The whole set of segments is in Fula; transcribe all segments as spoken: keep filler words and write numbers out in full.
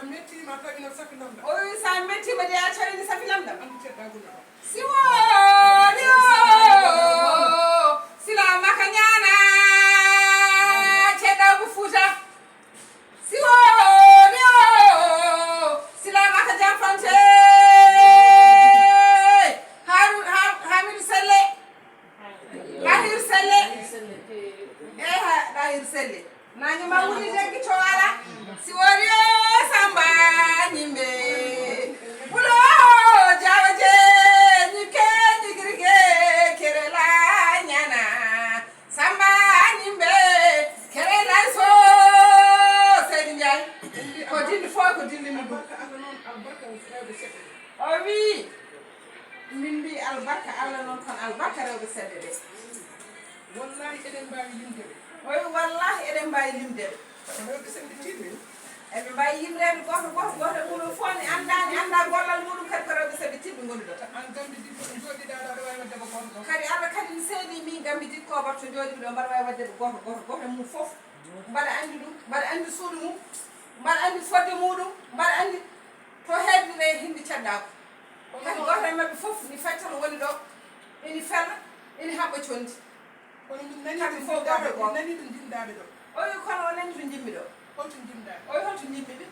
Mettiima tawi no safi lamɗam. O wi sa mettiima de a tawi no safi lamɗam. Anndi ceddagu no ɗo. Si woni o silamaka ñaana ceddagu Fuuta. Si woni o silamaka janfante. Hamidu Selle. Ɗahir Selle. Eha, Ɗahir Selle. Nani ma wuli leggi to ala. Si wori o Samba ñimbe. Bulo jawaje ñike ñigirge kerela ñana. Samba ñimbe kerela so. Seydi Njaay. Ko dindi fo ko dindi mi ɗum. O wi. Min mbi albarka Allah noon kon albarka rewɓe seɗɗe ɓe. Wallahi eɗen mbaawi limde ɓe. Oy wallahi eɗen mbaawi limde ɓe. Rewɓe seɗɗe tiiɗɓe. Eɓe mbaawi yimreede gooto gooto gooto e muɗum fof ne anndaani annda gollal muɗum kadi ko rewɓe seɗɗe tiiɗɓe ngoni ɗo. An gambi dikko jooɗiɗa ɗo aɗa waawi waɗde ko gooto ɗo. Kadi Allah kadi ne seedi min gambi dikko batto jooɗiɗo mbaɗa waawi waɗde ko gooto gooto gooto e mum fof. Mbaɗa anndi ɗum mbaɗa anndi suudu mum mbaɗa anndi fodde muɗum mbaɗa anndi. To heednire hindi ceddaako. Kadi gooto e maɓɓe fof ni faccata woni ɗo. Ini fella ini haɓɓa condi. Kono min nani kamɓe fof gooto gooto. Nani ɗum jimdaaɓe ɗo. Oyi kono o nani to jimmi ɗo. Holto jimdaaɓe? Oyi holto jimmi ɓe?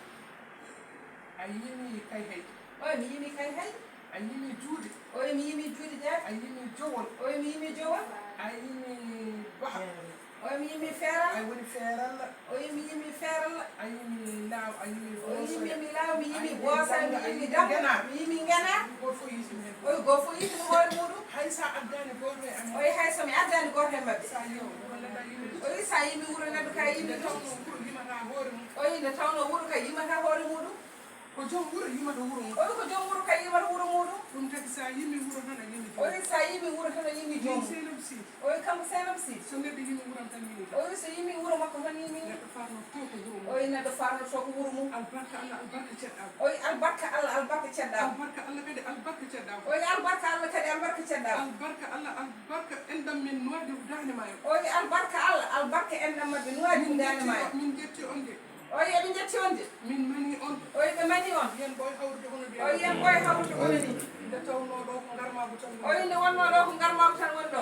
A yimi kay hay. Oyi mi yimi kay hay. A yimi juuɗe. Oyi mi yimi juuɗe jaati. A yimi jowol. Oyi mi yimi jowol. A yimi baha. Oyi mi yimi feeral. Ay woni feeral. Oyi mi yimi feeral. A yimi laaw a yimi. Oyi mi yimi laaw mi yimi boosa mi yimi dam mi yimi ngena. Gooto fof yitimi heen. Oyi gooto fof yitimi hoore muɗum. Hay sa addani gooto e amen. Oyi hay so mi addani gooto e maɓɓe. Sa yew wonanda yimɓe. Oyi sa yimi wuro naddu ka yimɓe ɗum. Nde tawno wuro yimata hoore mum. Oyi nde tawno wuro ka yimata hoore muɗum. Ko joom wuro yimata wuro mum. Oyi ko joom wuro ka yimata wuro muɗum. Ɗum tagi sa yimi wuro tan a yimi joom. Oyi sa yimi wuro tan a yimi joom. Min seenam si. Oyi kanko seenam si. So neɗɗo yimi wuram tan yimi tan. Oyi so yimi wuro makko tan yimi. Neɗɗo farnoto ko wuro mum. Oyi neɗɗo farnoto ko wuro mum. Albarka Allah albarka ceddaako. Oyi albarka Allah albarka ceddaako. Albarka Allah kadi albarka ceddaako. Oyi albarka Allah kadi albarka ceddaako. Albarka Allah albarka enɗam men nuwaade daande maayo. Oyi albarka Allah albarka enɗam maɓɓe nuwaade daande maayo. Min jetti on de. Oyi eɓe jetti on de. Min mani on. Oyi ɓe mani on. Yen ɓooy hawrude hono de. Oyi yen ɓooy hawrude hono ni. Nde tawnoo ɗo ko ngarmaagu tan woni. Oyi nde wonnoo ɗo ko ngarmaagu tan woni ɗo.